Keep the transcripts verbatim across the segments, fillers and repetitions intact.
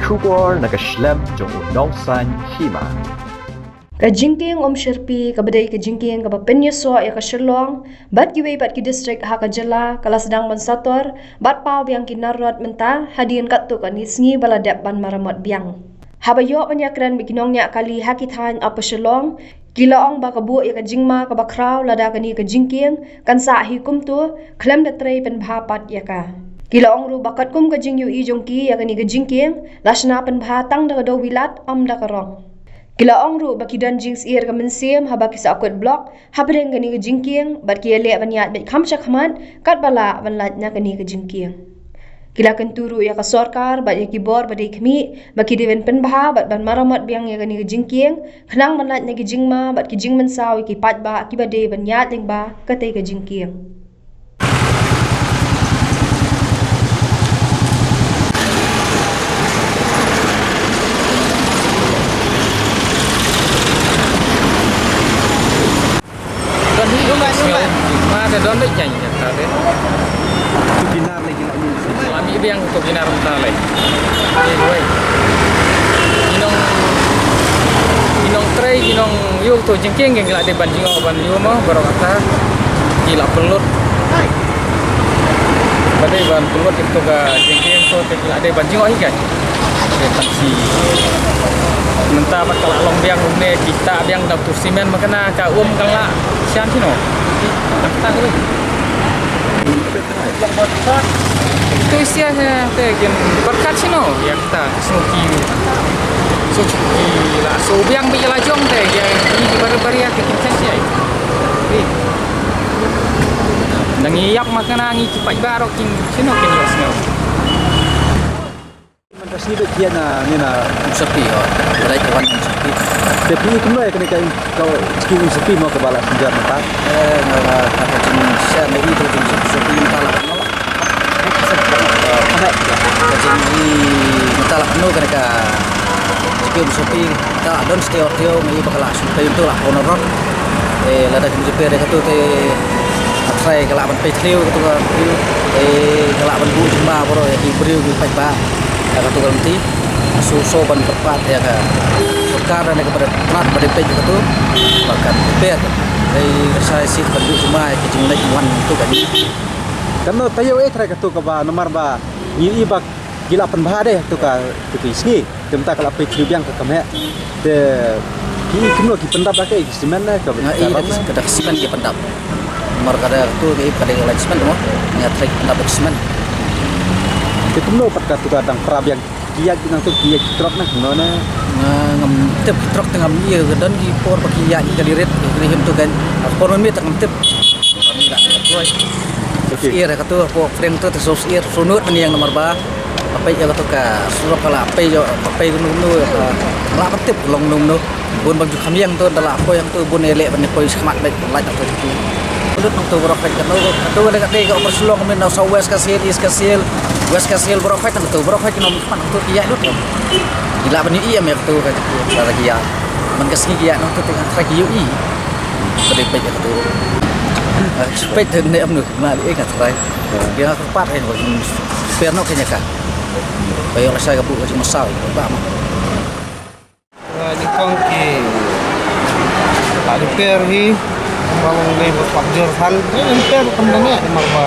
Khubor na ka shlem jong u nongsan hima. Ka jingkieng Umshyrpi kaba dei ka jingkieng kaba pynïasoh ïa ka Shillong bad kiwei pat ki district ha ka jylla ka la sdang ban sator bad paw biang ki narrot mynta hadien katto katne sngi ba la dep ban maramot biang. Haba ïoh ban ïakren bad ki nongñiah kali ha ki thaiñ Upper Shillong, ki la ong ba ka buh ïa ka jingma kaba khraw lada kane ka jingkieng kan sah hi kumto khlem da trei pynbha pat ïa ka. Ki la ong ruh ba katkum ka jingïohi jong ki ïa kane ka jingkieng, la shna pynbha tang da ka dewbilat, ym da ka rong. Ki la ong ruh ba ki don jingsyier ka mynsiem haba ki sahkut block hapdeng kane ka jingkieng bad ki ïaleh ban ïaid beit kham shakhmat katba lah ban lait na kane ka jingkieng. Ki la kyntu ruh ïa ka sorkar bad ïa ki bor ba dei khmih ba ki dei ban pynbha bad ban maramot biang ïa kane ka jingkieng khnang ban lait na ki jingma bad ki jingmynsaw ïa ki paidbah kiba dei ban ïaid lyngba katei ka jingkieng. Don hi ma te don dei jan jan ta de. Ki nar lagi lagi. Lami biang to ki nar ta lagi. Ni wei. Inong inong trei inong yu to jingkieng kieng la de ban jingok ban yu mo baroh kata. Ki la pelut. Ba dei ban pelut ito ka jingkieng to te ki la de ban jingok hi kan. Ke taksi. Mynta pat ka la long biang une kita biang da tu simen ma kane ka um ka la sian sino. Mynta ka. Tu sia te kin berkat sino ya kita suki. Suki la so biang bi la jong te ya ni baru baru ya ke kin sia. Nang ïap ma kane ngi ki paidbah kin sino kin ïap sino. Mynta sngi ba ki ïa na, ni na. Umshyrpi, oh. Balei ka wan Umshyrpi? Te phi kumno ïa kane ka, ka skim Umshyrpi mo kaba la synjor mynta? Eh, nga la ka ka jingshare na i ka jingshyrpi mynta la kumno. Ka jing i mynta la kumno kane ka skim Umshyrpi. Ka don stay or teo ngi ba ka la shu pei tu la kono rot. Eh, lada kin repair ka tu te trai ka la ban pei thliew ka tu ka thliew. Eh, ka la ban bu jumba boro ya ki briew ki paidbah. Ya ka tu ka lenti. Su so ban kyrpad ya ka sorkar ne ka pada pynat pada pei ka tu. Ba kan repair. Eh, ka sai si ban bu jumba ya ki jingleit wan tu ka ni. Kan no tayo eh trai ka tu ka ba namar ba ngi i ba ki la pynbha de tu ka tu ki sngi. Te mynta ka la peit shu biang ka kam heh. Te ki kumno ki pyndap da ka simen ne ka. Nga i da ka da simen ki pyndap. Mar ka da tu ki ka da la simen mo. Nga trek pyndap da simen. Te kumno pat ka tu ka dang pra biang ki ïaid nang tu ki ïaid ki trok na kumno ne. Nga ngam tip ki trok te ngam i ka don ki por ba ki ïaid ka lirit ki him tu kan. Por mi ta ngam tip. Sir ka tu po friend tu te so sir sunut ni yang nomor ba. Apa ya ka tu ka surok ka la apa ya apa ya nu nu ka la patip long nu nu. Bun bang ju kham yang tu da la apa yang tu bun elek ban poi smat baik ban lait tu. Lut nang tu borok ka tu ka tu le ka dei ka Upper Shillong min nang South West Khasi Hills, East Khasi Hills, West Khasi Hills borok ka tu borok ka nom khmat tu ya lut. Ila ban ïa me tu ka tu ka ya. Man ka sngi ya nang tu tengah track yu i. Bade peit ka tu. Peit ne am nu. Mali eh ka trai. Ki nga kyrpad eh ba kin repair noh kane ka. Ba ïoh lashai ka buh ka jingmynsal ba ma. Nyngkong ki la repair hi. Ba long dei ba pap jur than. Repair kam dang ïa mar ba.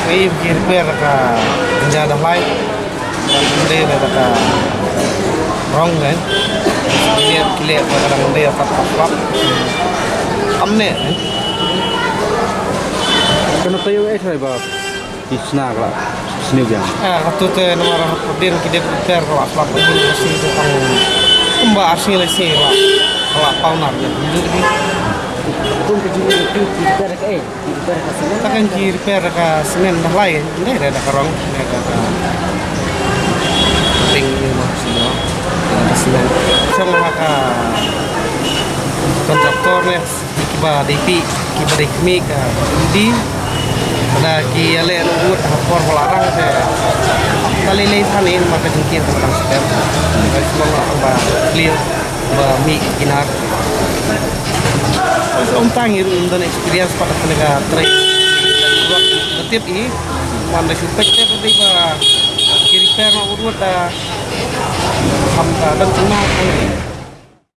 Ngi ki repair ka jingja da hlai. Dei da ka rong ne. Kile kile da ka rong dei da ka pap. Kam ne. Kano tayo eh trai ba ki sna ka la sniew biang. Ah, katu te namar hapdeng ki dep repair ka la slap ka sniew te tang kumba ar sngi lai sngi la ka la paw nar biang. Kum ka jingrepair ka eh. Takan ki repair ka semen da lai, ne da ka rong, ne da ka ping ni mo sino, da ka semen. Sama ha ka kontraktor ne, kiba dei pi, kiba dei kmi ka di, da ki ale no ut ha por balarang te. Kali lei than in ma ka jingkir ka tang semen. Ka semen ba clear. Ba mi kinar. Om tang i ruh don experience pat ka ka trei. Ba tip i wan da shu pek te ba ki repair Ma u ruh da, ham da don sngewbha.